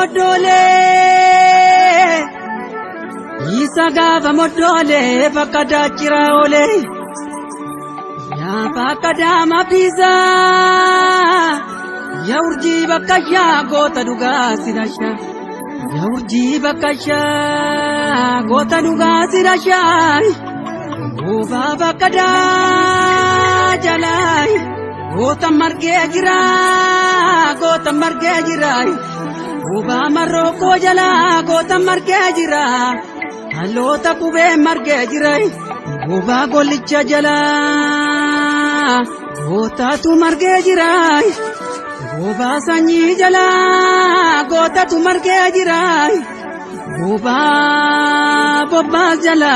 moddolee isa gaafa moddolee bakka daachira oolee yaa bakka daama biisaa yaa urjii bakka yaa goota dhugaa sirashaa yaa urjii bakka yaa goota dhugaa sirashaa goobaa bakka daa jalaa. Goota margee jira, goota margee jira, goobaa marrookoo jala, goota margee jira, haloota qubee margee jira, goobaa gollicha jala, gootatu margee jira, goobaa sanyii jala, gootatu margee jira, goobaa bobbaas jala,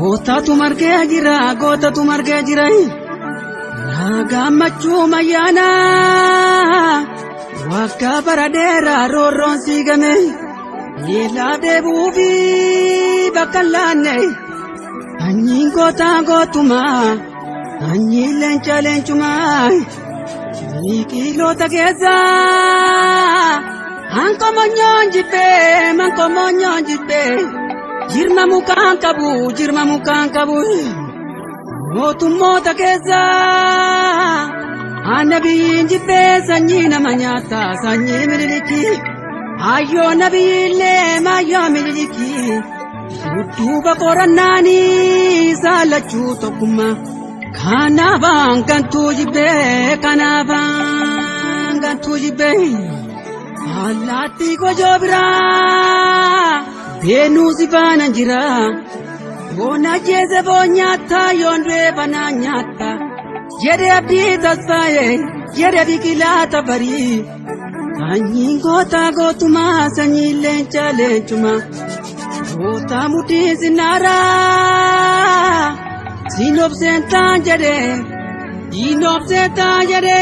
gootatu margee jira, gootatu margee jira. Gammachuu mayyaana waggaa bara dheeraa roorroon siigame miila deebuufi bakka hin laanne sanyiin gootaa gootumaa sanyiin leenca leencumaa biqiloota keessaa hankomonyoon jibbee mankomonyoon jibbee jirma mukaan qabu jirma mukaan qabu. Mootummoota keessaa annabiyyiin jibbee sanyii nama nyaata sanyii mililikii ayyoo nabiyyiillee maayyoo mililikii dudduuba qorannaanii saalachuu tokkummaa kanaafaan gantuu jibbee kanaafaan gantuu jibbee allaattii gojoo biraa beenuu si faana jira. Yoona jeese foon nyaata yoon du'e banaa nyaata jedhe abdii tasfaa'e jedhe biqilaa tafarii sanyiin gootaa gootumaa sanyiin leenca leencumaa goota mudhii sinnaaraa siinobseen taan jedhe siinobseen taan jedhe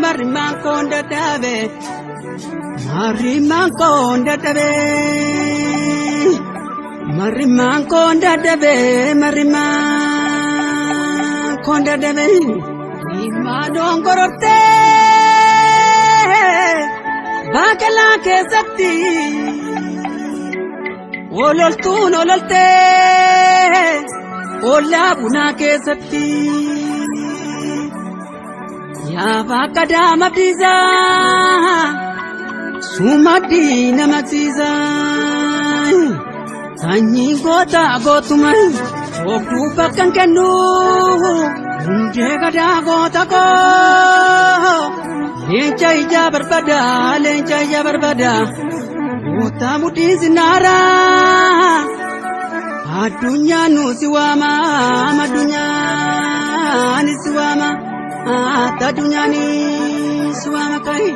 marrimaan koon dadhabe marrimaan koon dadhabe. Marrimaan koon dadhabe marrimaan koon dadhabe himaadhoon gorortee baaqelaa keessatti ololtuun ololtee ollaa bunaa keessatti yaa bakka daama biisaa sumaddii nama siisaa. Sanyiin goota gootuma obduu bakka hin kennu hundee gadaa goota koo leenca ijaa barbaada leenca ijaa barbaada goota mudhii sinnaaraa addunyaan nu si waama addunyaan si waama addunyaan si waama kai.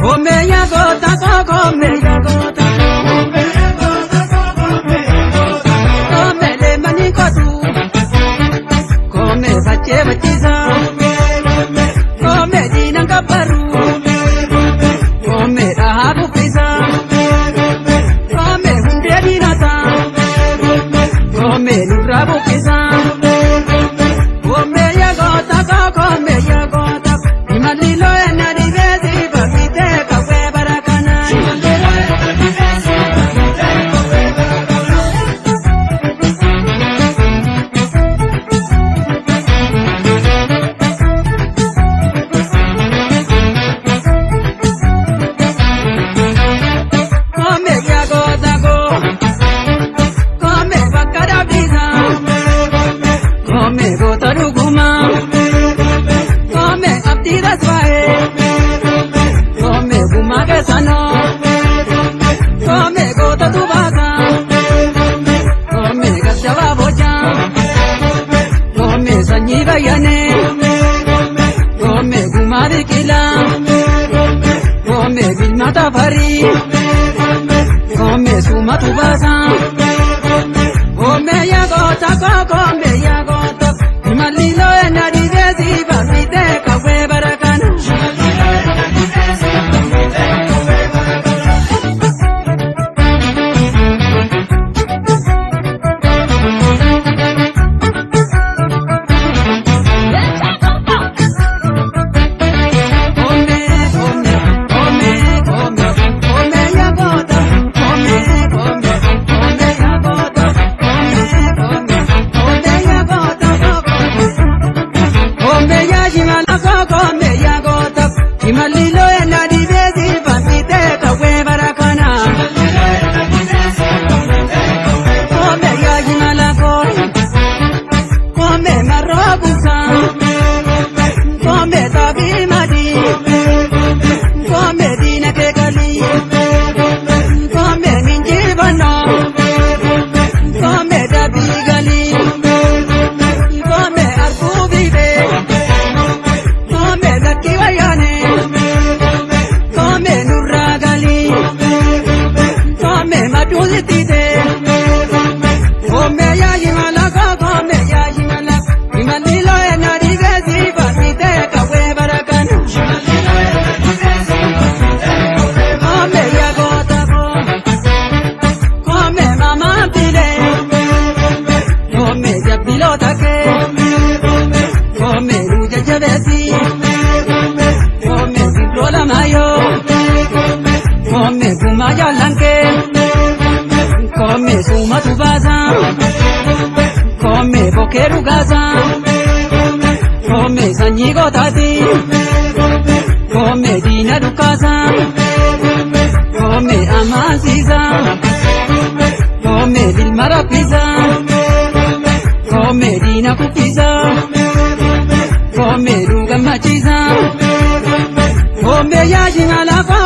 Come ya gota, come ya gota. gaarii. Koomee sumatu baasa. Koomee yaa goota koo koomee yaa goota. Shimalli looya na dhibeesi baasitee qawwee bara kana. Koomee koomee koomee koomee koomee yaa goota. Koomee koomee koomee yaa goota. Koomee koomee koomee yaa goota. Koomee yaa shimala koo koomee yaa goota. Shimalli looya na dhibeesi baasitee qawwee bara kana. Koomee yaa shimala koo. Koomee marroo buusaa. Koomee xaafii madii. Koomee diina kee galii. Koomee minjifannoo. Koomee dabii galii. Koomee arguu biifee. Koomee lakkii wayyaanee. Koomee nurraa galii. Koomee maduu sittitee. Koomee yaa shimala koo koomee yaa shimala. Shimalli looya na dhibeesi baasitee qawwee bara kana. Koomee yaa goota koo. Koomee mamaa filee. Koomee jabbiloota kee. Koomee nu jajjabeessi. Koomee sibroo lamaayoo. Koomee gumaa jaallankee. Koomee sumatu baasa. Koomee bokkee dhugaasa. Koomee sanyii gootaati. Koomee diina dukkaasa. Koomee amaansiisa. Koomee dilma raffisa. Koomee diina kuffisa. Koomee nu gammachiisa. Koomee yaa shimala koo.